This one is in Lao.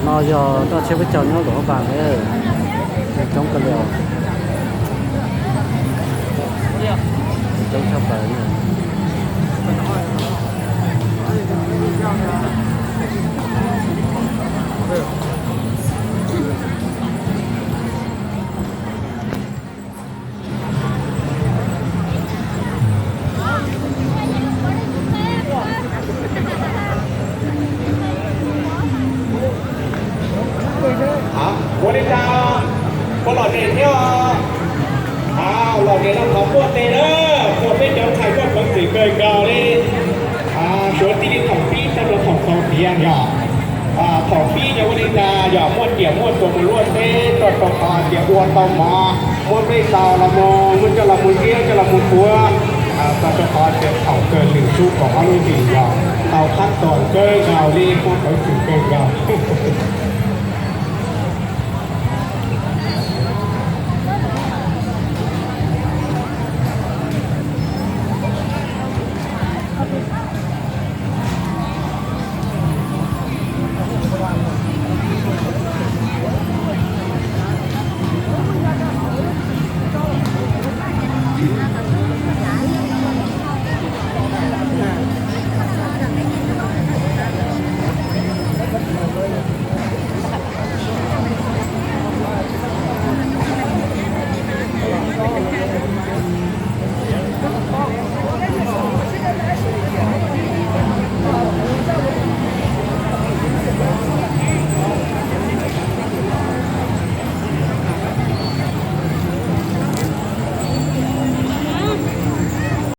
Ro yo, to chef với chào nhau lỗ bảng ơ. Chống cà liều. Chống chào cờ nè. Alo, ເວລາ ບໍ່ຫຼອດເດດເນາະ. ເອົາ ຫຼອດເດດແລ້ວ ຂໍປວດເຕເດີ ປວດເປັນຫຍັງ ໄຂ້ ປວດເບິ່ງ ສີເກີນເກົ່າເດ ອ່າ ສວນທີ່ດິນຂອງປີ້ ຕຳຫຼວດຂອງກອງເຕີຍເນາະ. ອ່າ ຂອງປີ້ເນາະ ວັນນີ້ກະຢາກມ່ວນ ກຽມມ່ວນ ຕົວບໍ່ລ້ວນເດ້ ຕົວຕໍ່ຄາ ກຽມອ້ວນ ເຕົ້າໝໍ ມ່ວນເວເຕົ້າລະມໍ ມ່ວນເຈົ້າລະມູນວຽງ ເຈົ້າລະມູນປົວ ອ່າ ຕົວຕໍ່ຄາ ກຽມເຂົ້າເກີນ ໜຶ່ງຊຸກ ຂອງອາລູດີເນາະ. ເອົາຂັ້ນຕອນເກີນເກົ່າເລີຍ ພວກເຂົາຖືເກີນເກົ່າ.